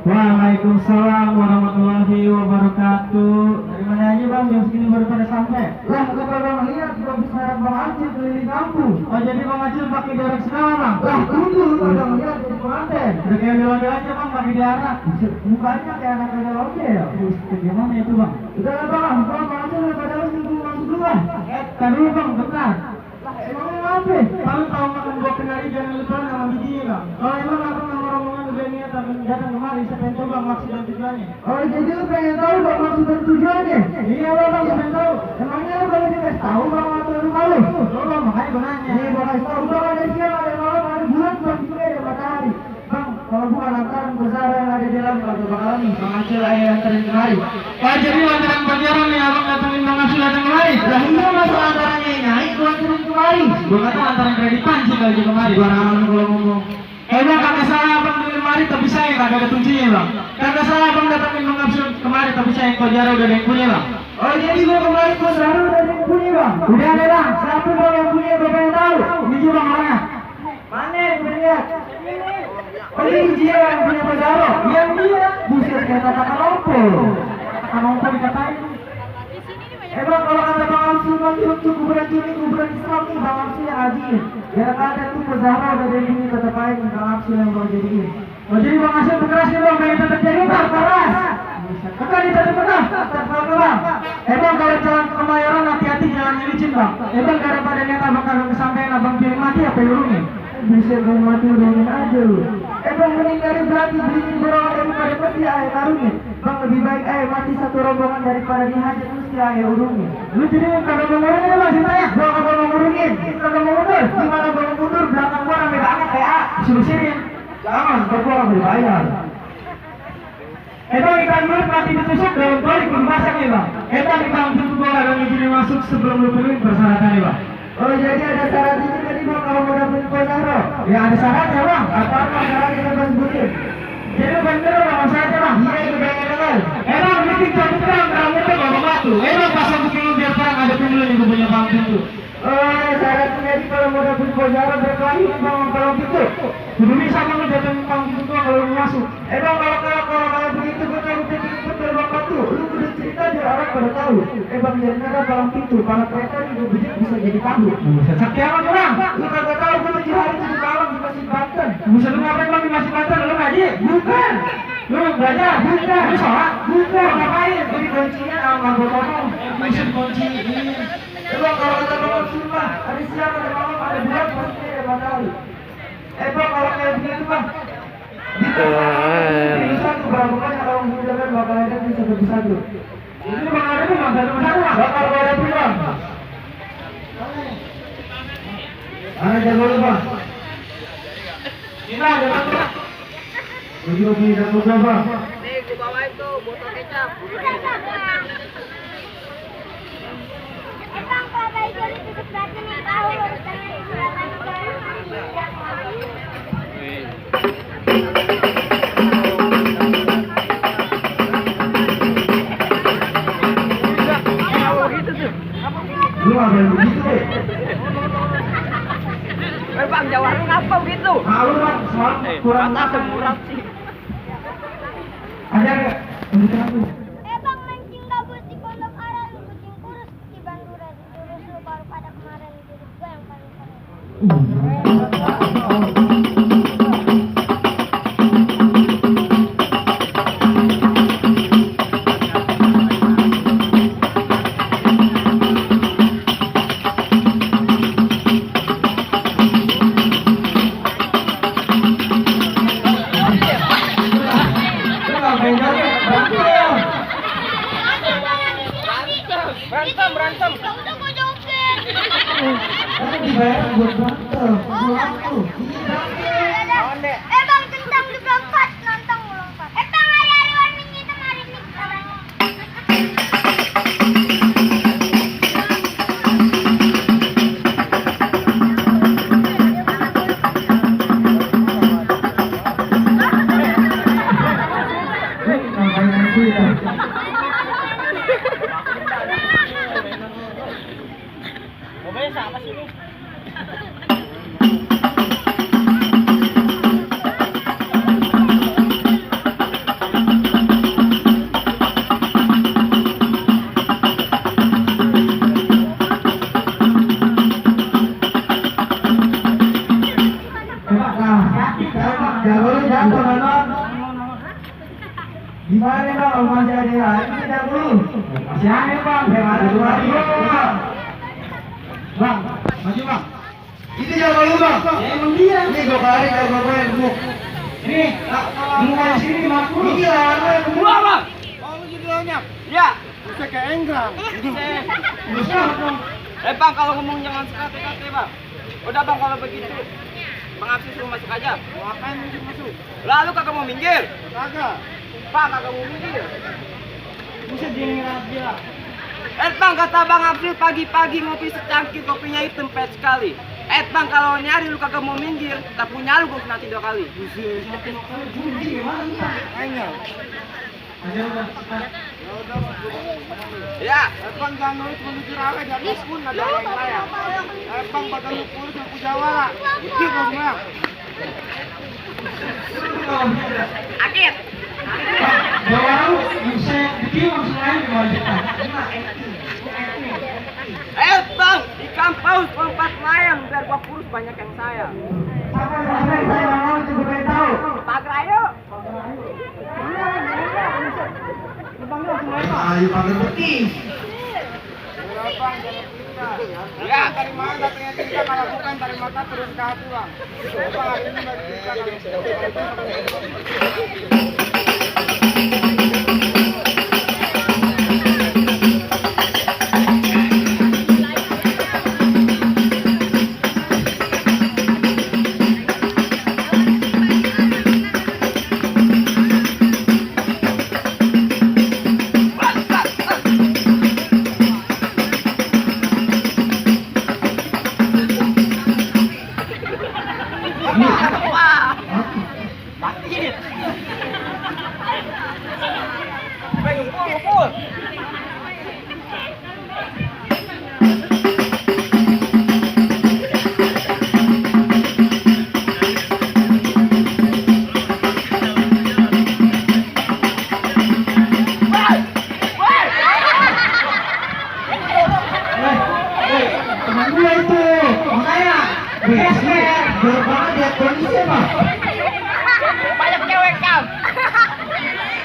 Waalaikumsalam warahmatullahi wabarakatuh. Dari mana aja bang? Jam segini baru pada sampai. Lah, kenapa bang lihat belum bisa bang Acil keliling kampung? Oh jadi bang Acil pakai diarak segala bang? Lah, kudu bang lihat jadi pengantin. Udah kayak ondel aja bang pakai diarak. Mukanya kayak anak ondel ya. Gimana itu bang? Udah lah bang Acil daripada lu tunggu masuk dulu bang. Tadi dulu bang, bentar. Lah, emangnya apa? Kalau tahu makan buah kenari jangan lupa nama bijinya bang. Oh emang apa nama rombongan udah niat datang kemari, saya pengen tahu bang maksud dan tujuannya. Oh jadi lu pengen tahu bang maksud dan tujuannya? Iya bang, pengen tahu. Emangnya lu kalau dikasih tahu bang atau lu malu? Oh bang, makanya gue nanya. Iya bang, kasih tahu bang ada siang, ada malam, ada bulan, bang juga ada matahari. Bang, kalau bukan lantaran besar yang ada di dalam kalau bang Alami, bang Acil ayah antarin kemari. Oh jadi lantaran pelajaran nih abang datangin bang Acil datang kemari? Lah iya mas, lantarannya naik gue antarin kemari. Gue kata lantaran kredit panci kali kemari. Barang kalau ngomong. Bang, kagak salah abang datangin kemari tapi saya kagak ada kuncinya bang. Kagak salah abang datangin bang Acil kemari tapi saya yang Kojaro udah ada yang punya bang. Oh jadi gua kemarin Kojaro udah ada yang punya bang? Udah ada bang. Siapa bang yang punya? Bapak yang tahu. Ini juga bang orangnya. Mana yang punya? Oh ini dia yang punya Kojaro. Yang dia. Buset kayak katakan opo. Katakan opo dikatain. Bang, kalau kata bang Amsi bang itu kuburan Islam nih bang Amsi yang haji. Biar kata tuh Kojaro udah ada ini tetap aja bang Amsi yang baru jadiin. Oh jadi bang Amsi berkeras nih bang, pengen tetap jadi bang keras. Kakak di tetap bang. Bang kalau jalan ke Kemayoran hati-hati jangan nyelicin bang. Bang daripada niat abang kagak kesampaian abang pilih mati apa urungin? Bisa bang mati urungin aja lu. Bang meninggali berarti beliin berawal daripada peti ayah karungin. Bang lebih baik ayah mati satu rombongan daripada dihajat mesti ayah urungin. Lu jadi kagak mau ngurungin bang ceritanya? Gua kagak mau ngurungin, kagak mau mundur. Gimana gua mau mundur? Belakang gua rame banget kayak A. Suruh-sirin. Jangan, gua harus dibayar. Bang ikan mulut mati ditusuk daun koli kudu masak ya bang. Bang ikan pintu gua agak ngizinin masuk sebelum lu penuhin persyaratannya bang. Oh jadi ada syarat ini tadi bang kalau mau dapetin Kojaro? Ya ada syaratnya bang. Apa syaratnya kita sebutin? Jadi bener bang syaratnya bang? Iya itu pengen dengar. Bang bikin cabut bang rambutnya bawa batu. Bang pasang kuping lu biar perang ada pemilu yang gue punya bang pintu. Oh syaratnya jadi kalau mau dapetin Kojaro berkelahi bang kalau gitu. Kudu bisa bang lu dapetin bang pintu gua kalau lu masuk. Bang kalau begitu gue cari pintu betul bang batu. Lu udah cerita biar orang pada tahu. Bang jadi ada bang pintu para kereta itu bejek bisa jadi pandu. Sakti amat orang. Lu kagak tahu gue 7 hari 7 malam di Masjid Banten. Bisa lu ngapain bang di Masjid Banten? Lu ngaji? Bukan. Lu belajar? Bukan. Lu sholat? Bukan. Ngapain? Gue dikunciin sama anggota bang. Bisa dikunciin. Bang kalau kata bang sumpah hari siang ada malam ada bulan pasti ada matahari. Bang kalau kayak begitu bang bisa tuh barang-barang kalau mengucapkan bakal ada bisa satu. Ini bang ada tuh bang satu bakal ada tuh bang. Mana jago lu bang? Ini ada bang. Begitu tidak muda bang. Nih gue bawain tuh botol kecap. Bang, kalau bayi jadi tutup berarti nih tahu urusannya silakan Lu ada yang begitu deh. Bang Jawa lu ngapa begitu? Malu bang, soal kurang mata murah sih. Ada nggak? Bang, mancing gabus di Pondok Aral, kucing kurus di Bandura, terus lu baru pada kemarin hidup gue yang paling keren. Berantem. Ya udah gue joget. Tapi dibayar buat berantem. Pulang tuh. Lawan deh. Bang kentang di berempat nonton lompat. Bang hari-hari warning kita hari ini caranya. Ngapain aku ya? Mobilnya siapa sih ini? Gimana bang, masih ada lagi tidak dulu? Masih ada bang, ada dua bang. Bang, maju bang. Itu jago lu bang. Ya emang dia. Ini gue kali jago gue yang gemuk. Ini, mulai sini mampu. Ini lawannya yang gemuk. Bang. Oh, lu jadi lawannya? Ya. Bisa kayak enggang. Bisa bang. Bang, kalau ngomong jangan sekate-kate bang. Udah bang, kalau begitu Bang Absi suruh masuk aja. Ngapain lu masuk? Lalu kagak mau minggir. Kagak. Pak, kagak mau minggir. Bisa diingat dia. Bang, kata Bang Absi pagi-pagi ngopi secangkir, kopinya hitam pet sekali. Bang, kalau nyari lu kagak mau minggir, tak punya lu gue kena 3 kali. Judi gimana? Enggang. Ayo bang. Ya udah, Ya. Bang jangan nulis menuju rawe di atas pun ada yang layak. Bang badan lu kurus aku jawara. Itu bang semua. Akit. Jawa lu bisa bikin langsung lain di bawah kita. Bang, ikan paus lompat layang biar gua kurus banyak yang sayang. Sampai saya mau juga pengen tahu. Pagar ayo. Ayo pakai putih. Udah bang jangan cerita. Ya dari mana datangnya cerita kalau bukan dari mata turun ke hati bang. Bang hari ini baru cerita Wah. Sakit. Ngumpul. Teman gue itu, makanya biasanya jauh banget lihat kondisi mah. Banyak cewek kam.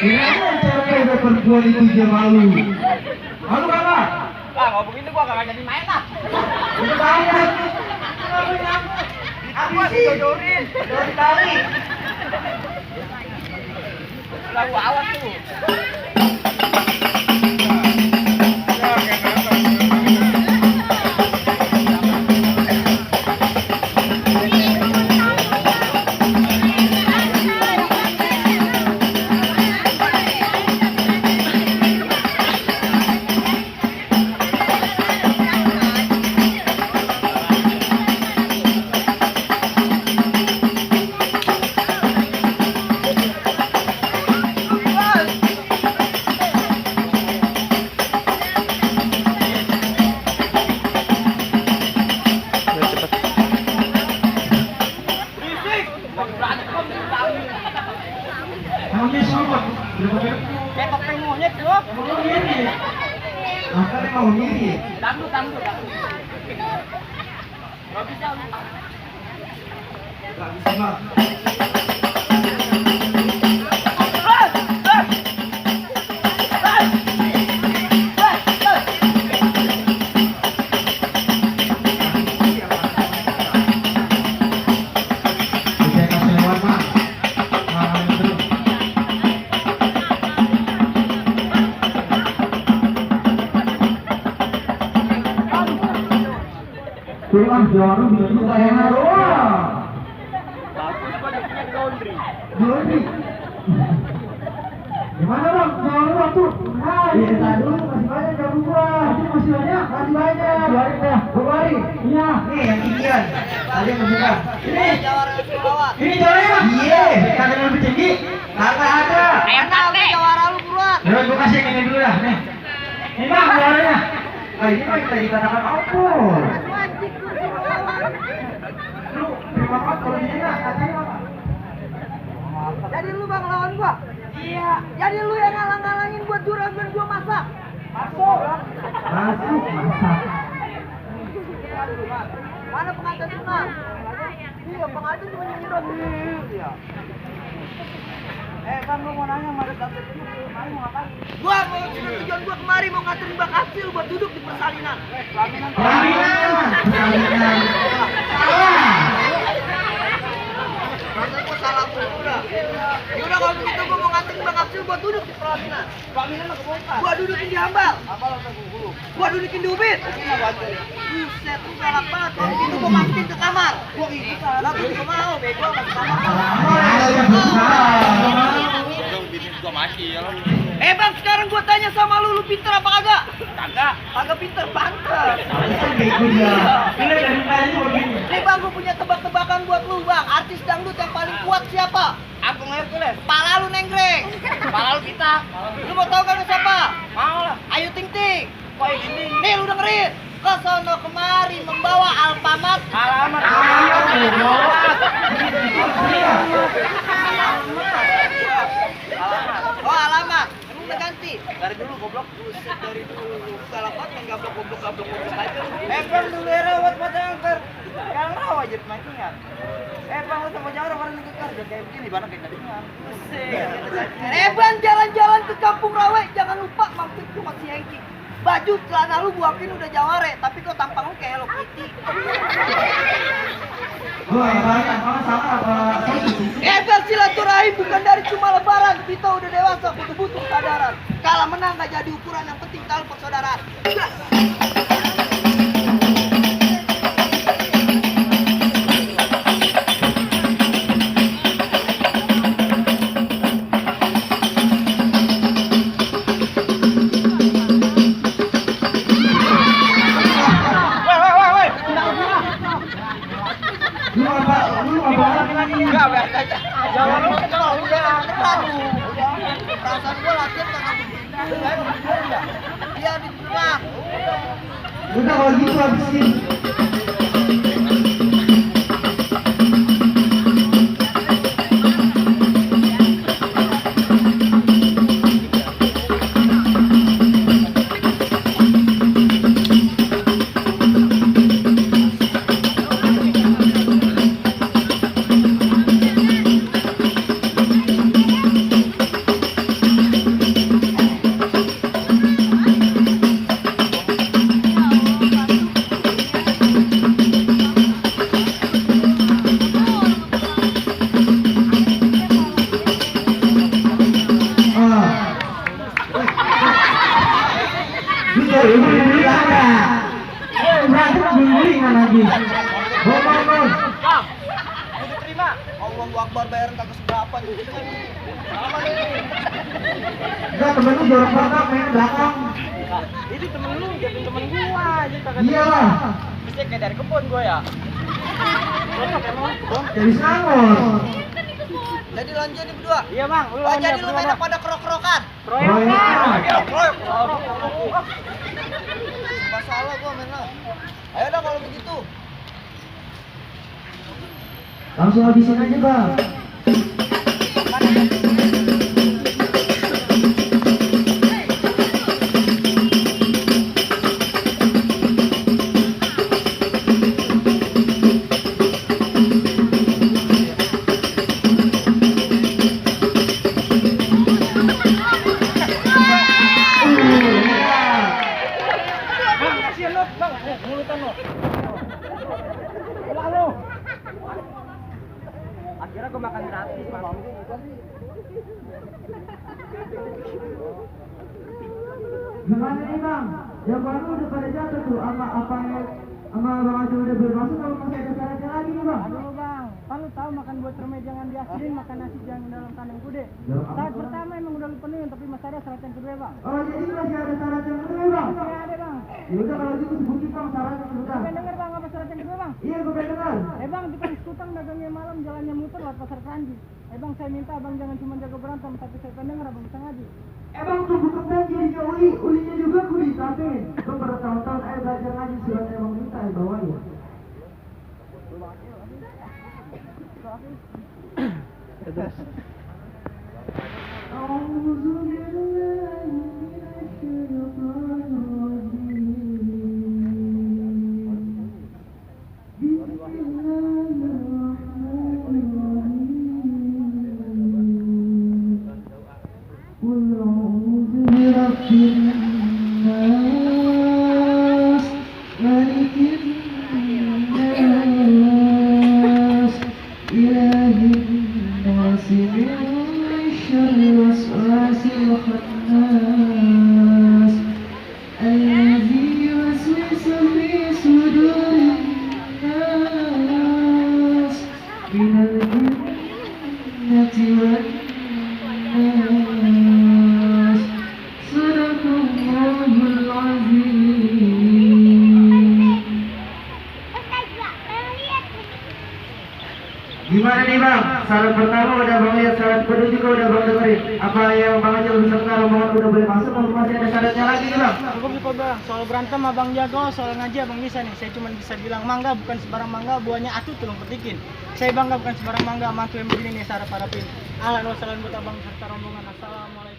Gimana cewek udah perempuan itu dia malu? Malu kagak? Kalau begini gua kagak jadi main lah. Udah banyak. Apa dijodorin? Dari tadi. Lagu awas tuh. Namanya siapa? Kayak topeng monyet lu. Mau ngiri. Makanya mau ngiri. Dangdut. Gak bisa lu. Gak bisa bang. Bisa kasih lewat bang. Terus. Jadi mah juara bisa juga enak doang. Bagus kok dapetnya di laundry. Laundry. Gimana bang? Juara bang tuh. Nah, iya tadi dulu masih banyak juara gua. Masih banyak? Masih banyak. Juara dah. Kembali. Iya. Nih yang tinggian. Ada yang buka. Ini Jawara Sulawat. Ini juaranya bang? Iya. Kagak yang lebih tinggi. Kagak ada. Mana jawara lu buruan? Udah gua kasih yang ini dulu dah. Nih. Ini bang juaranya. Ah ini mah kita dikatakan ampun. Lu terima kasih kalau ini lah katanya bang. Jadi lu bang lawan gua? Iya. Jadi lu yang ngalang-ngalangin buat juragan gua masak? Masuk. Masuk masak. Mana pengantin senang? Iya, pengantin cuma nyanyi doang. Iya. Bang, lu mau nanya sama Dapet ini, kemarin mau ngapain? Gua mau tujuan gua kemari mau nganterin Bang Hasil buat duduk di persalinan. Pelaminan. Pelaminan. Salah. Masa gua salah mulu dah. Ya udah kalau begitu gua mau nganterin Bang Hasil buat duduk di pelaminan. Pelaminan lo kebongkar. Gua dudukin di hambal. Apa lo tunggu? Gua dudukin di ubit. Ini nggak baca. Buset, lu galak banget. Kalau begitu gua masukin ke kamar. Gua ikutan. Lah gua juga mau, bego masuk kamar. Bang, sekarang gua tanya sama lu pinter apa kagak? Kagak. Kagak pinter, pantes. Bego dia. Ini dari tadi begini. Nih bang, gua punya tebak-tebakan buat lu bang. Artis dangdut yang paling kuat siapa? Agung Hercules. Kepala lu nenggreng. Kepala lu kita. Lu mau tahu kan siapa? Mau lah. Ayu Ting Ting. Kok ini? Nih lu dengerin. Ke sono kemari membawa Alfamart. Alamat. Oh alamat. Emang udah ganti. Dari dulu goblok. Buset dari dulu. Galak banget main gablok aja. Bang dulu era buat angker. Yang rawa aja pemancingan. Bang lu sama jauh orang yang kerja kayak begini banget kayak tadinya. Bang jalan-jalan ke Kampung Rawe jangan lupa mampir ke Mas Yengki. Baju celana lu buakin udah jaware, tapi kok tampang lu kayak Hello Kitty. Gua ibaratkan kalau sama apa? Bang silaturahim bukan dari cuma lebaran. Kita udah dewasa, butuh kesadaran. Kalah menang gak jadi ukuran, yang penting tahu persaudaraan. Enggak, biar aja. Jangan lu kenal udah. Perasaan gua latihan kagak begini. Dia diterang. Udah kalau gitu habisin. Allahu Akbar bayaran kagak seberapa gitu kan. Enggak, temen lu jorok banget main ke belakang. Itu temen lu, jadi temen gua aja kagak. Iya lah. Bisa kayak dari kebun gua ya. Jadi sangor. Jadi lanjut nih berdua. Iya bang, lu Oh jadi lu mainnya pada kerok-kerokan. Proyek. Masalah gua main lah. Ayo dah kalau begitu. Langsung habisin aja bang. Bang, kasihan lu, bang. Mulutan lu. Pulang lu. Akhirnya gua makan gratis, bang. Gimana nih bang? Jawaban lu udah pada jatuh tuh sama apa yang Ama Bang Acil udah bermasuk kalau masih ada syaratnya lagi nih Bang? Aduh bang, kan lu tahu makan buat cermin jangan diasilin, makan nasi jangan dalam kandang kude. Syarat pertama emang udah lu penuhin, tapi masih ada syarat yang kedua bang. Oh jadi masih ada syarat yang kedua Bang? Masih ada bang. Ya udah kalau gitu sebutin Bang syaratnya sudah. Pengen denger bang apa syarat yang kedua bang? Iya gue pengen dengar. Bang, tukang skutang dagangnya malam, jalannya muter lewat pasar Kranji. Bang, saya minta abang jangan cuma jago berantem, tapi saya pengen denger abang bisa ngaji. Bang tunggu temen jadinya ulinya juga aku ditampilin. Gue bertahun-tahun belajar ngaji surat emang minta bawain. Gimana nih Bang? Syarat pertama udah Bang lihat, syarat kedua juga udah Bang dengerin. Apa yang Bang Acil bisa dengar rombongan udah boleh masuk atau masih ada syaratnya lagi nih Bang? Cukup bang, soal berantem abang jago, soal ngaji abang bisa nih. Saya cuma bisa bilang mangga bukan sembarang mangga, buahnya atuh tulung petikin. Saya bangga bukan sembarang mangga, mantu yang begini nih syarat parapin. Ahlan wa sahlan buat abang serta rombongan. Assalamualaikum.